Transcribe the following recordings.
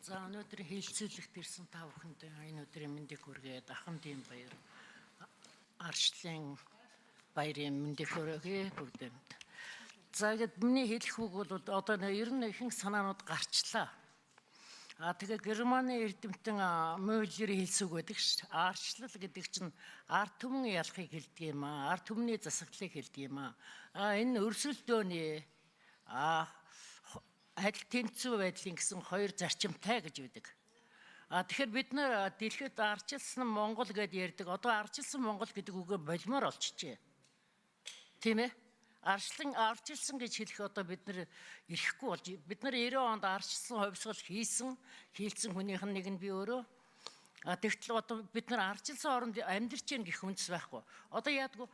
За, өнөөдөр хэлэлцүүлэгт ирсэн та бүхэнд энэ өдрийн мэндийг хүргээд, ахын баяр, арчлын баярын мэндийг хүргэе бүгдэнд. За, ингээд миний хэлэх үг бол одоо ер нь ихэнх санаанууд гарчлаа. А тэгээ Германы эрдэмтэн Мюллер хэлсэн үг байдаг шүү дээ. Арчлал гэдэг чинь ард түмэн ялахыг хэлдэг юм аа. Ард түмний засаглалыг хэлдэг юм аа. А энэ өрсөлдөөний адил тэнцвэр байдлын гэсэн хоёр зарчимтай гэж байдаг. А тэгэхээр бид нар дэлхийд арчилсан Монгол гэдээ ярьдаг. Одоо арчилсан Монгол гэдэг үгээ болмоор олчжээ. Тийм ээ? Арчлан арчилсан гэж хэлэх одоо бид нар ирэхгүй болж, бид нар 90 онд арчилсан хувьсгал хийсэн, хийлцэн хүнийх нь нэг нь би өөрөө. А тэгтэл одоо бид нар арчилсан оронд амьдарч гин гэх үндэс байхгүй. Одоо яадгүй,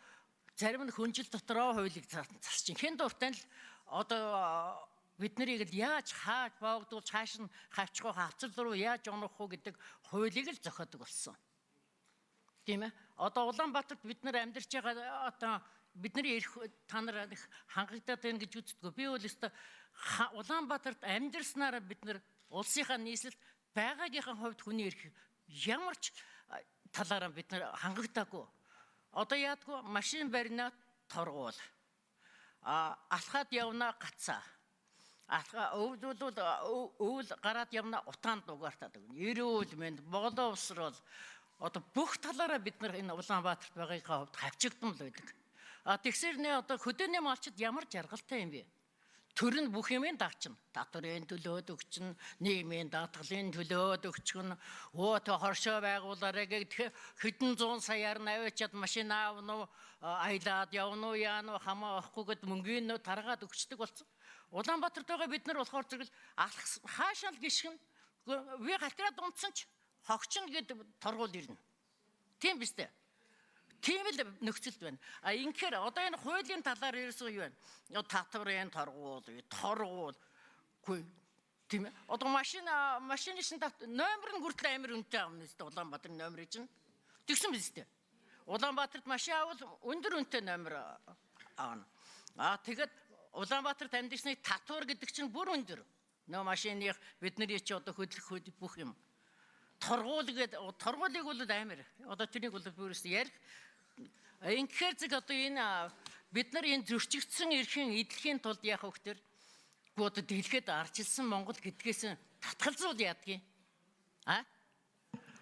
зарим нь хөнжил дотроо хуулийг засч чинь хэн дуртай л одоо бид нарыг л яаж хааж боогдуулж, хааш нь хавчих уу, хавцал руу яаж унах уу гэдэг хуулийг л зохиодог болсон. Тийм ээ? Одоо Улаанбаатарт бид нар амьдарч байгаа, одоо бидний эрх та нар их хангагдаад байна гэж үздэг. Би бол өстой Улаанбаатарт амьдарснараа бид нар улсынхаа нийслэлд байгаагийнхаа хувьд хүний эрх ямар ч талаараа бид нар хангагдаагүй. Одоо яадгүй, машин барина, торгуул. А алхаад явна, гацаа. Алхаа өвд бол өвөл гараад явна, утаанд дугаартаад өгнө. Эрүүл мэнд, боловсрол, одоо бүх талаараа бид нар энэ Улаанбаатарт байгаагийнхаа хувьд хавчигдан л байдаг. А тэгсэр нэ одоо хөдөөний малчид ямар жаргалтай юм бэ? Төр нь бүх юмыг дагчна. Татварын төлөөд өгчнө, нийгмийн даатгалын төлөөд өгчгөн, өө тэ хоршоо байгуулаарай гэх хэдэн зуун саяар нь аваачаад машин аавна уу, аялаад явна уу, яана уу хамаа авахгүйгээд мөнгөний нөө таргаад өгчдөг болсон. Улаанбаатарт байгаа бид нар болохоор зэрэг алах хаашаа л гიშгэн, би галтраад унтсан ч хогчин гэд торгуул ирнэ. Тийм биз дээ? Тийм л нөхцөлд байна. А ингэхээр одоо энэ хуулийн талаар ерөөсөө юу вэ? Татварын торгуул, торгуул. Үгүй тийм ээ. Одоо машины шин номер нь хүртэл амар үнэтэй авна нэстэ, Улаанбаатарын номерыг чинь. Тэгсэн биз дээ. Улаанбаатарт машин авал өндөр үнэтэй номер авна. А тэгэд Улаанбаатарт амьдарсны татвар гэдэг чинь бүр өндөр. Нөө машиных бидний чи одоо хөдлөх бүх юм. Торгуул гэдэг, торгуулийг бол амар. Одоо тэрнийг бол бүрээс ярих. Ингэхээр зэг одоо энэ бид нар энэ зөрчигдсөн эрхийн эдлэхийн тулд яах вэ гэхээр одоо дэлхийд арчилсан Монгол гэдгээс татгалзуул яадгийг. А?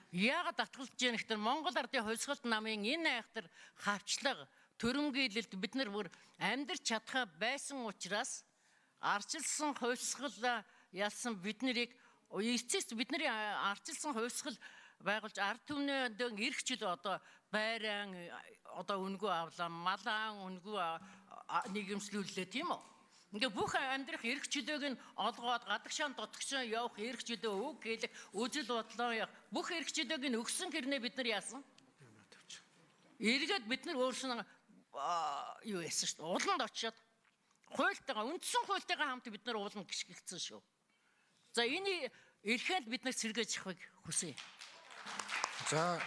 Яагаад татгалзаж яах гэхээр Монгол ардын хувьсгалт намын энэ айхтар хавчлага төрөмгийлэлд бид нар бүр амьдрч чадхаа байсан учраас арчилсан хувьсгал ялсан бид нарыг эцэс бидний арчилсан хувьсгал байгуулж ард түмнээ эрх чөлөө одоо байран одоо үнгүй авлаа, малаан үнгүй нийгэмслүүллээ, тийм үү? Ингээ бүх амьдрах эрх чөлөөг нь олгоод, гадагшаан дотгошоо явах эрх чөлөө, үг хэлэх, үзэл бодлоо явах бүх эрх чөлөөг нь өгсөн хэрнээ бид нар яасан? Эргээд бид нар өөрснөө юу яасан шүү дээ. Ууланд очиод хуйлтайгаа, үндсэн хуйлтайгаа хамт бид нар ууланд гიშгэлцсэн шүү. За, энэ эрхээр бид нар сэргээж авахыг хүсье. За.